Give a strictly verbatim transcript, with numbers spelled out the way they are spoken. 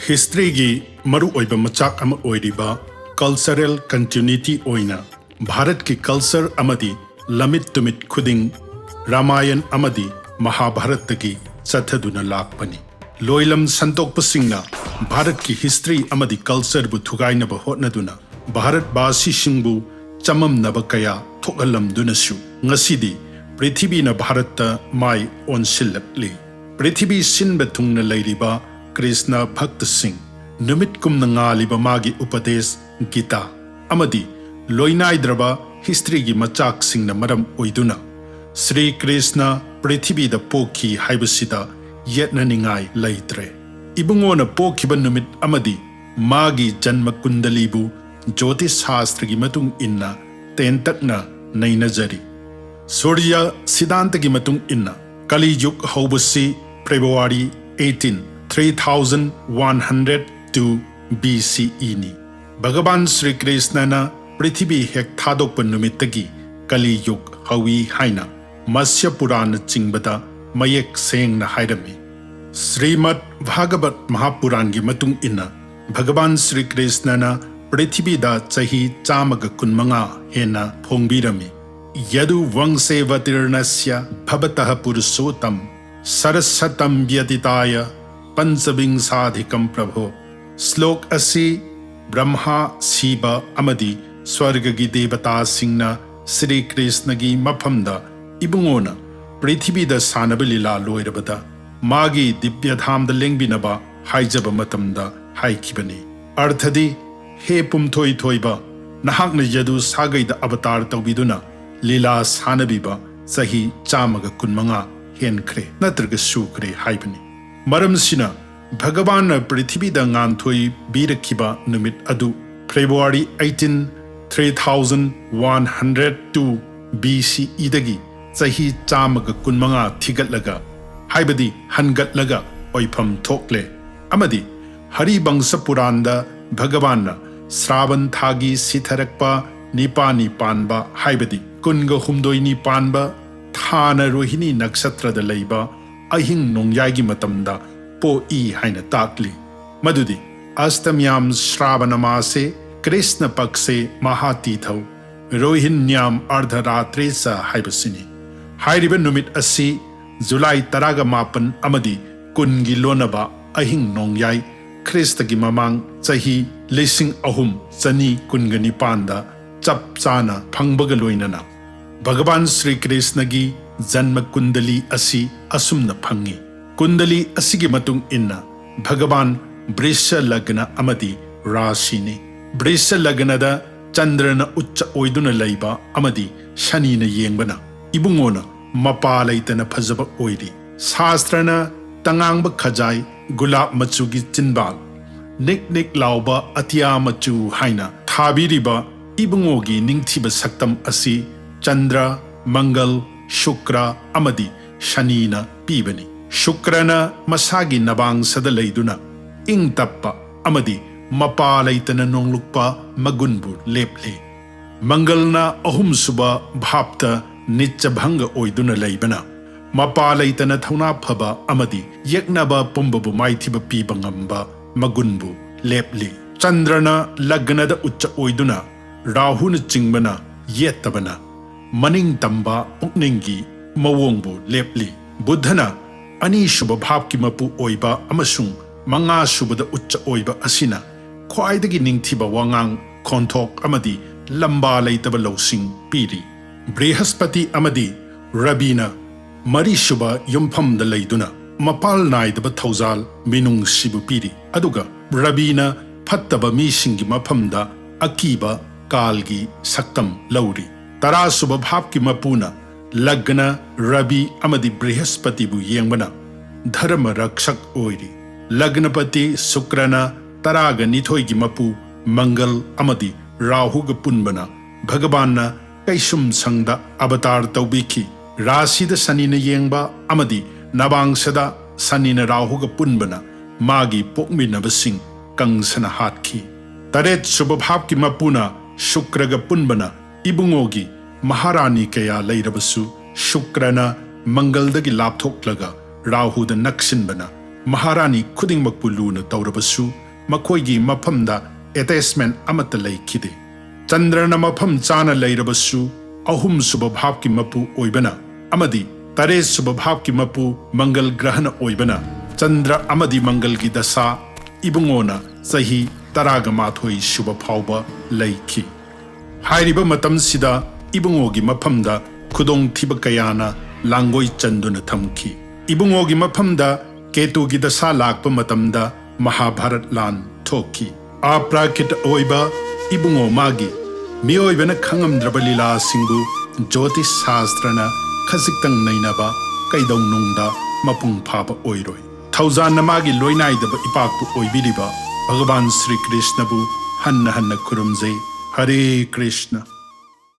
ꯍꯤꯁꯇ꯭ꯔꯤꯒꯤ ꯃꯔꯨꯑꯣꯏꯕ ꯃꯆꯥꯛ ꯑꯃ ꯑꯣꯏꯔꯤꯕ ꯀꯜꯆꯔꯦꯜ ꯀꯟꯇꯤꯅ꯭ꯌꯨꯇꯤ ꯑꯣꯏꯅ ꯚꯥꯔꯠꯀꯤ ꯀꯜꯆꯔ ꯑꯃꯗꯤ ꯂꯝꯃꯤꯠ ꯇꯨꯃꯤꯠ ꯈꯨꯗꯤꯡ ꯔꯥꯃꯥꯌꯟ ꯑꯃꯗꯤ ꯃꯍꯥꯚꯥꯔꯠꯇꯒꯤ ꯆꯠꯊꯗꯨꯅ ꯂꯥꯛꯄꯅꯤ꯫ ꯂꯣꯏꯂꯝ ꯁꯟꯗꯣꯛꯄꯁꯤꯡꯅ ꯚꯥꯔꯠꯀꯤ ꯍꯤꯁꯇ꯭ꯔꯤ ꯑꯃꯗꯤ ꯀꯜꯆꯔꯕꯨ ꯊꯨꯒꯥꯏꯅꯕ ꯍꯣꯠꯅꯗꯨꯅ ꯚꯥꯔꯠꯕꯥꯁꯤꯁꯤꯡꯕꯨ ꯆꯃꯝꯅꯕ ꯀꯌꯥ ꯊꯣꯛꯍꯜꯂꯝꯗꯨꯅꯁꯨ, ꯉꯁꯤꯗꯤ ꯄ꯭ꯔꯤꯊꯤꯕꯤꯅ ꯚꯥꯔꯠꯇ ꯃꯥꯏ ꯑꯣꯟꯁꯤꯜꯂꯛꯂꯤ꯫ ꯄ꯭ꯔꯤꯊꯤꯕꯤ ꯁꯤꯟꯕ ꯊꯨꯡꯅ ꯂꯩꯔꯤꯕ ꯀ꯭ꯔꯤꯁꯅ ꯚꯛꯇꯁꯤꯡ, ꯅꯨꯃꯤꯠꯀꯨꯝꯅ ꯉꯥꯜꯂꯤꯕ ꯃꯥꯒꯤ ꯎꯄꯗꯦꯁ ꯒꯤꯇꯥ ꯑꯃꯗꯤ ꯂꯣꯏꯅꯥꯏꯗ꯭ꯔꯕ ꯍꯤꯁꯇ꯭ꯔꯤꯒꯤ ꯃꯆꯥꯛꯁꯤꯡꯅ ꯃꯔꯝ ꯑꯣꯏꯗꯨꯅ ꯁ꯭ꯔꯤ ꯀ꯭ꯔꯤꯁꯅ ꯄ꯭ꯔꯤꯊꯤꯕꯤꯗ ꯄꯣꯛꯈꯤ ꯍꯥꯏꯕꯁꯤꯗ ꯌꯦꯠꯅꯅꯤꯡꯉꯥꯏ ꯂꯩꯇ꯭ꯔꯦ꯫ ꯏꯕꯨꯡꯉꯣꯅ ꯄꯣꯛꯈꯤꯕ ꯅꯨꯃꯤꯠ ꯑꯃꯗꯤ ꯃꯥꯒꯤ ꯖꯟꯃ ꯀꯨꯟꯗꯂꯤꯕꯨ ꯖ꯭ꯌꯣꯇꯤꯁ ꯁꯥꯁꯇ꯭ꯔꯒꯤ ꯃꯇꯨꯡ ꯏꯟꯅ ꯇꯦꯟꯇꯛꯅ ꯅꯩꯅꯖꯔꯤ꯫ ꯁꯨꯔꯌ ꯁꯤꯗꯥꯟꯇꯒꯤ ꯃꯇꯨꯡ ꯏꯟꯅ ꯀꯂꯤ ꯌꯨꯒ ꯍꯧꯕꯁꯤ February eighteen, three thousand one hundred two B C E ꯅꯤ꯫ ꯚꯒꯕꯥꯟ ꯁ꯭ꯔꯤ ꯀ꯭ꯔꯤꯁꯅꯅ ꯄ꯭ꯔꯤꯊꯤꯕꯤ ꯍꯦꯛ ꯊꯥꯗꯣꯛꯄ ꯅꯨꯃꯤꯠꯇꯒꯤ ꯀꯂꯤ ꯌꯨꯒ ꯍꯧꯏ ꯍꯥꯏꯅ ꯃꯠꯁ꯭ꯌ ꯄꯨꯔꯥꯟꯅꯆꯤꯡꯕꯗ ꯃꯌꯦꯛ ꯁꯦꯡꯅ ꯍꯥꯏꯔꯝꯃꯤ꯫ ꯁ꯭ꯔꯤꯃꯗ ꯚꯥꯒꯕꯠ ꯃꯍꯥꯄꯨꯔꯥꯟꯒꯤ ꯃꯇꯨꯡ ꯏꯟꯅ ꯚꯒꯕꯥꯟ ꯁ꯭ꯔꯤ ꯀ꯭ꯔꯤꯁꯅꯅ ꯄ꯭ꯔꯤꯊꯤꯕꯤꯗ ꯆꯍꯤ ꯆꯥꯝꯃꯒ ꯀꯨꯟꯃꯉꯥ ꯍꯦꯟꯅ ꯐꯣꯡꯕꯤꯔꯝꯃꯤ꯫ ꯌꯗꯨ ꯋꯪꯁꯦ ꯋꯇꯤꯔꯅꯁ꯭ꯌ ꯚꯕꯇ ꯄꯨꯔꯨꯁꯣꯇꯝ ꯁꯔꯁꯇꯝ ꯕ꯭ꯌꯇꯤꯇꯥꯌ ꯄꯟꯆꯕꯤꯡꯁꯥꯙꯤꯀꯝ ꯄ꯭ꯔꯚꯣ꯫ ꯁ꯭ꯂꯣꯛ ꯑꯁꯤ ꯕ꯭ꯔꯍ꯭ꯃꯥ, ꯁꯤꯕ ꯑꯃꯗꯤ ꯁ꯭ꯋꯔꯒꯒꯤ ꯗꯦꯕꯇꯥꯁꯤꯡꯅ ꯁ꯭ꯔꯤ ꯀ꯭ꯔꯤꯁꯅꯒꯤ ꯃꯐꯝꯗ ꯏꯕꯨꯡꯉꯣꯅ ꯄ꯭ꯔꯤꯊꯤꯕꯤꯗ ꯁꯥꯟꯅꯕ ꯂꯤꯂꯥ ꯂꯣꯏꯔꯕꯗ ꯃꯥꯒꯤ ꯗꯤꯕ꯭ꯌ ꯙꯥꯝꯗ ꯂꯦꯡꯕꯤꯅꯕ ꯍꯥꯏꯖꯕ ꯃꯇꯝꯗ ꯍꯥꯏꯈꯤꯕꯅꯤ꯫ ꯑꯔꯊꯗꯤ, ꯍꯦ ꯄꯨꯝꯊꯣꯏ ꯊꯣꯏꯕ, ꯅꯍꯥꯛꯅ ꯌꯗꯨ ꯁꯥꯒꯩꯗ ꯑꯕꯇꯥꯔ ꯇꯧꯕꯤꯗꯨꯅ ꯂꯤꯂꯥ ꯁꯥꯟꯅꯕꯤꯕ ꯆꯍꯤ ꯆꯥꯝꯃꯒ ꯀꯨꯟꯃꯉꯥ ꯍꯦꯟꯈ꯭ꯔꯦ ꯅꯠꯇ꯭ꯔꯒ ꯁꯨꯈ꯭ꯔꯦ ꯍꯥꯏꯕꯅꯤ꯫ ꯃꯔꯝꯁꯤꯅ, ꯚꯒꯕꯥꯟꯅ ꯄ꯭ꯔꯤꯊꯤꯕꯤꯗ ꯉꯥꯟꯊꯣꯏꯕꯤꯔꯛꯈꯤꯕ ꯅꯨꯃꯤꯠ ꯑꯗꯨ February eighteen, three thousand one hundred two B C E ꯗꯒꯤ ꯆꯍꯤ ꯆꯥꯝꯃꯒ ꯀꯨꯟꯃꯉꯥ ꯊꯤꯒꯠꯂꯒ, ꯍꯥꯏꯕꯗꯤ ꯍꯟꯒꯠꯂꯒ ꯑꯣꯏꯐꯝ ꯊꯣꯛꯂꯦ꯫ ꯑꯃꯗꯤ ꯍꯔꯤꯕꯪꯁ ꯄꯨꯔꯥꯟꯗ ꯚꯒꯕꯥꯟꯅ ꯁ꯭ꯔꯥꯕꯟ ꯊꯥꯒꯤ ꯁꯤꯊꯔꯛꯄ ꯅꯤꯄꯥꯅꯤ ꯄꯥꯟꯕ, ꯍꯥꯏꯕꯗꯤ ꯀꯨꯟꯒ ꯍꯨꯝꯗꯣꯏꯅꯤ ꯄꯥꯟꯕ ꯊꯥꯅ ꯔꯣꯍꯤꯅꯤ ꯅꯛꯁꯇ꯭ꯔꯗ ꯂꯩꯕ ꯑꯍꯤꯡ ꯅꯣꯡꯌꯥꯏꯒꯤ ꯃꯇꯝꯗ ꯄꯣꯛꯏ ꯍꯥꯏꯅ ꯇꯥꯛꯂꯤ꯫ ꯃꯗꯨꯗꯤ ꯑꯁꯇꯝꯌꯥꯝ ꯁ꯭ꯔꯥꯕꯅ ꯃꯥꯁꯦ ꯀ꯭ꯔꯤꯁꯅ ꯄꯛꯁꯦ ꯃꯍꯥꯇꯤꯊꯧ ꯔꯣꯍꯤꯟꯌꯥꯝ ꯑꯔꯙꯔꯥꯇ꯭ꯔꯦꯁ ꯍꯥꯏꯕꯁꯤꯅꯤ꯫ ꯍꯥꯏꯔꯤꯕ ꯅꯨꯃꯤꯠ ꯑꯁꯤ ꯖꯨꯂꯥꯏ ꯇꯔꯥꯒ ꯃꯥꯄꯟ ꯑꯃꯗꯤ ꯀꯨꯟꯒꯤ ꯂꯣꯟꯅꯕ ꯑꯍꯤꯡ ꯅꯣꯡꯌꯥꯏ, ꯈ꯭ꯔꯤꯁꯇꯒꯤ ꯃꯃꯥꯡ ꯆꯍꯤ ꯂꯤꯁꯤꯡ ꯑꯍꯨꯝ ꯆꯅꯤ ꯀꯨꯟꯒ ꯅꯤꯄꯥꯟꯗ ꯆꯞ ꯆꯥꯅ ꯐꯪꯕꯒ ꯂꯣꯏꯅꯅ ꯚꯒꯕꯥꯟ ꯁ꯭ꯔꯤ ꯀ꯭ꯔꯤꯁꯅꯒꯤ ꯖꯟꯃ ꯀꯨꯟꯗꯂꯤ ꯑꯁꯤ ꯑꯁꯨꯝꯅ ꯐꯪꯉꯤ꯫ ꯀꯨꯟꯗꯂꯤ ꯑꯁꯤꯒꯤ ꯃꯇꯨꯡ ꯏꯟꯅ ꯚꯒꯕꯥꯟ ꯕ꯭ꯔꯤꯁ ꯂꯒꯅ ꯑꯃꯗꯤ ꯔꯥꯁꯤꯅꯤ꯫ ꯕ꯭ꯔꯤꯁ ꯂꯒꯅꯗ ꯆꯟꯗ꯭ꯔꯅ ꯎꯠꯆ ꯑꯣꯏꯗꯨꯅ ꯂꯩꯕ ꯑꯃꯗꯤ ꯁꯅꯤꯅ ꯌꯦꯡꯕꯅ ꯏꯕꯨꯡꯉꯣꯅ ꯃꯄꯥ ꯂꯩꯇꯅ ꯐꯖꯕ ꯑꯣꯏꯔꯤ꯫ ꯁꯥꯁꯇ꯭ꯔꯅ ꯇꯉꯥꯡꯕ ꯈꯖꯥꯏ, ꯒꯨꯂꯥꯞ ꯃꯆꯨꯒꯤ ꯆꯤꯟꯕꯥꯜ, ꯅꯤꯛ ꯅꯤꯛ ꯂꯥꯎꯕ ꯑꯇꯤꯌꯥ ꯃꯆꯨ ꯍꯥꯏꯅ ꯊꯥꯕꯤꯔꯤꯕ ꯏꯕꯨꯡꯉꯣꯒꯤ ꯅꯤꯡꯊꯤꯕ ꯁꯛꯇꯝ ꯑꯁꯤ ꯆꯟꯗ꯭ꯔ, ꯃꯪꯒꯜ, ꯁꯨꯀ꯭ꯔ ꯑꯃꯗꯤ ꯁꯅꯤꯅ ꯄꯤꯕꯅꯤ꯫ ꯁꯨꯀ꯭ꯔꯅ ꯃꯁꯥꯒꯤ ꯅꯕꯥꯡꯁꯗ ꯂꯩꯗꯨꯅ ꯏꯪ ꯇꯞꯄ ꯑꯃꯗꯤ ꯃꯄꯥ ꯂꯩꯇꯅ ꯅꯣꯡꯂꯨꯛꯄ ꯃꯒꯨꯟꯕꯨ ꯂꯦꯞꯂꯤ꯫ ꯃꯪꯒꯜꯅ ꯑꯍꯨꯝꯁꯨꯕ ꯚꯥꯞꯇ ꯅꯤꯠꯆꯚꯪꯒ ꯑꯣꯏꯗꯨꯅ ꯂꯩꯕꯅ ꯃꯄꯥ ꯂꯩꯇꯅ ꯊꯧꯅꯥ ꯐꯕ ꯑꯃꯗꯤ ꯌꯦꯛꯅꯕ ꯄꯨꯝꯕꯕꯨ ꯃꯥꯏꯊꯤꯕ ꯄꯤꯕ ꯉꯝꯕ ꯃꯒꯨꯟꯕꯨ ꯂꯦꯞꯂꯤ꯫ ꯆꯟꯗ꯭ꯔꯅ ꯂꯒꯅꯗ ꯎꯠꯆ ꯑꯣꯏꯗꯨꯅ ꯔꯥꯍꯨꯅ ꯆꯤꯡꯕꯅ ꯌꯦꯠꯇꯕꯅ ꯃꯅꯤꯡ ꯇꯝꯕ ꯄꯨꯛꯅꯤꯡꯒꯤ ꯃꯑꯣꯡꯕꯨ ꯂꯦꯞꯂꯤ꯫ ꯕꯨꯙꯅ ꯑꯅꯤꯁꯨꯕ ꯚꯥꯞꯀꯤ ꯃꯄꯨ ꯑꯣꯏꯕ ꯑꯃꯁꯨꯡ ꯃꯉꯥꯁꯨꯕꯗ ꯎꯠꯆ ꯑꯣꯏꯕ ꯑꯁꯤꯅ ꯈ꯭ꯋꯥꯏꯗꯒꯤ ꯅꯤꯡꯊꯤꯕ ꯋꯥꯉꯥꯡ, ꯈꯣꯟꯊꯣꯛ ꯑꯃꯗꯤ ꯂꯝꯕꯥ ꯂꯩꯇꯕ ꯂꯧꯁꯤꯡ ꯄꯤꯔꯤ꯫ ꯕ꯭ꯔꯤꯍꯁꯄꯇꯤ ꯑꯃꯗꯤ ꯔꯕꯤꯅ ꯃꯔꯤꯁꯨꯕ ꯌꯨꯝꯐꯝꯗ ꯂꯩꯗꯨꯅ ꯃꯄꯥꯜ ꯅꯥꯏꯗꯕ ꯊꯧꯖꯥꯜ, ꯃꯤꯅꯨꯡꯁꯤꯕꯨ ꯄꯤꯔꯤ, ꯑꯗꯨꯒ ꯔꯕꯤꯅ ꯐꯠꯇꯕ ꯃꯤꯁꯤꯡꯒꯤ ꯃꯐꯝꯗ ꯑꯀꯤꯕ, ꯀꯥꯜꯒꯤ ꯁꯛꯇꯝ ꯂꯧꯔꯤ꯫ ꯇꯔꯥꯁꯨꯕ ꯚꯥꯞꯀꯤ ꯃꯄꯨꯅ ꯂꯒꯅ, ꯔꯕꯤ ꯑꯃꯗꯤ ꯕ꯭ꯔꯤꯍꯁꯄꯇꯤꯕꯨ ꯌꯦꯡꯕꯅ ꯙꯔꯃ ꯔꯛꯁꯛ ꯑꯣꯏꯔꯤ꯫ ꯂꯒꯅꯄꯇꯤ ꯁꯨꯀ꯭ꯔꯅ ꯇꯔꯥꯒ ꯅꯤꯊꯣꯏꯒꯤ ꯃꯄꯨ ꯃꯪꯒꯜ ꯑꯃꯗꯤ ꯔꯥꯍꯨꯒ ꯄꯨꯟꯕꯅ ꯚꯒꯕꯥꯟꯅ ꯀꯩꯁꯨꯝꯁꯪꯗ ꯑꯕꯇꯥꯔ ꯇꯧꯕꯤꯈꯤ꯫ ꯔꯥꯁꯤꯗ ꯁꯅꯤꯅ ꯌꯦꯡꯕ ꯑꯃꯗꯤ ꯅꯕꯥꯡꯁꯗ ꯁꯅꯤꯅ ꯔꯥꯍꯨꯒ ꯄꯨꯟꯕꯅ ꯃꯥꯒꯤ ꯄꯣꯛꯃꯤꯟꯅꯕꯁꯤꯡ ꯀꯪꯁꯅ ꯍꯥꯠꯈꯤ꯫ ꯇꯔꯦꯠ ꯁꯨꯕ ꯚꯥꯞꯀꯤ ꯃꯄꯨꯅ ꯁꯨꯀ꯭ꯔꯒ ꯄꯨꯟꯕꯅ ꯏꯕꯨꯡꯉꯣꯒꯤ ꯃꯍꯥꯔꯥꯅꯤ ꯀꯌꯥ ꯂꯩꯔꯕꯁꯨ ꯁꯨꯀ꯭ꯔꯅ ꯃꯪꯒꯜꯗꯒꯤ ꯂꯥꯞꯊꯣꯛꯂꯒ ꯔꯥꯍꯨꯗ ꯅꯛꯁꯤꯟꯕꯅ ꯃꯍꯥꯔꯥꯅꯤ ꯈꯨꯗꯤꯡꯃꯛꯄꯨ ꯂꯨꯅ ꯇꯧꯔꯕꯁꯨ, ꯃꯈꯣꯏꯒꯤ ꯃꯐꯝꯗ ꯑꯦꯇꯦꯆꯃꯦꯟ ꯑꯃꯠꯇ ꯂꯩꯈꯤꯗꯦ꯫ ꯆꯟꯗ꯭ꯔꯅ ꯃꯐꯝ ꯆꯥꯅ ꯂꯩꯔꯕꯁꯨ, ꯑꯍꯨꯝꯁꯨꯕ ꯚꯥꯞꯀꯤ ꯃꯄꯨ ꯑꯣꯏꯕꯅ ꯑꯃꯗꯤ ꯇꯔꯦꯠꯁꯨꯕ ꯚꯥꯞꯀꯤ ꯃꯄꯨ ꯃꯪꯒꯜ ꯒ꯭ꯔꯍꯅ ꯑꯣꯏꯕꯅ, ꯆꯟꯗ꯭ꯔ ꯑꯃꯗꯤ ꯃꯪꯒꯜꯒꯤ ꯗꯁꯥ ꯏꯕꯨꯡꯉꯣꯅ ꯆꯍꯤ ꯇꯔꯥꯒ ꯃꯥꯊꯣꯏ ꯁꯨꯕ ꯐꯥꯎꯕ ꯂꯩꯈꯤ꯫ ꯍꯥꯏꯔꯤꯕ ꯃꯇꯝꯁꯤꯗ ꯏꯕꯨꯡꯉꯣꯒꯤ ꯃꯐꯝꯗ ꯈꯨꯗꯣꯡꯊꯤꯕ ꯀꯌꯥꯅ ꯂꯥꯡꯒꯣꯏ ꯆꯟꯗꯨꯅ ꯊꯝꯈꯤ꯫ ꯏꯕꯨꯡꯉꯣꯒꯤ ꯃꯐꯝꯗ ꯀꯦꯇꯨꯒꯤ ꯗꯁꯥ ꯂꯥꯛꯄ ꯃꯇꯝꯗ ꯃꯍꯥꯚꯥꯔꯠ ꯂꯥꯟ ꯊꯣꯛꯈꯤ꯫ ꯑꯄ꯭ꯔꯥꯀ꯭ꯔꯤꯇ ꯑꯣꯏꯕ ꯏꯕꯨꯡꯉꯣ ꯃꯥꯒꯤ ꯃꯤꯑꯣꯏꯕꯅ ꯈꯪꯉꯝꯗ꯭ꯔꯕ ꯂꯤꯂꯥꯁꯤꯡꯕꯨ ꯖ꯭ꯌꯣꯇꯤꯁ ꯁꯥꯁꯇ꯭ꯔꯅ ꯈꯖꯤꯛꯇꯪ ꯅꯩꯅꯕ ꯀꯩꯗꯧꯅꯨꯡꯗ ꯃꯄꯨꯡ ꯐꯥꯕ ꯑꯣꯏꯔꯣꯏ꯫ ꯊꯧꯖꯥꯟꯅ ꯃꯥꯒꯤ ꯂꯣꯏꯅꯥꯏꯗꯕ ꯏꯄꯥꯛꯄꯨ ꯑꯣꯏꯕꯤꯔꯤꯕ ꯚꯒꯋꯥꯟ ꯁ꯭ꯔꯤ ꯀ꯭ꯔꯤꯁꯅꯕꯨ ꯍꯟꯅ ꯍꯟꯅ ꯈꯨꯔꯨꯝꯖꯩ꯫ ꯍꯔꯦ ꯀ꯭ꯔꯤꯁꯅ꯫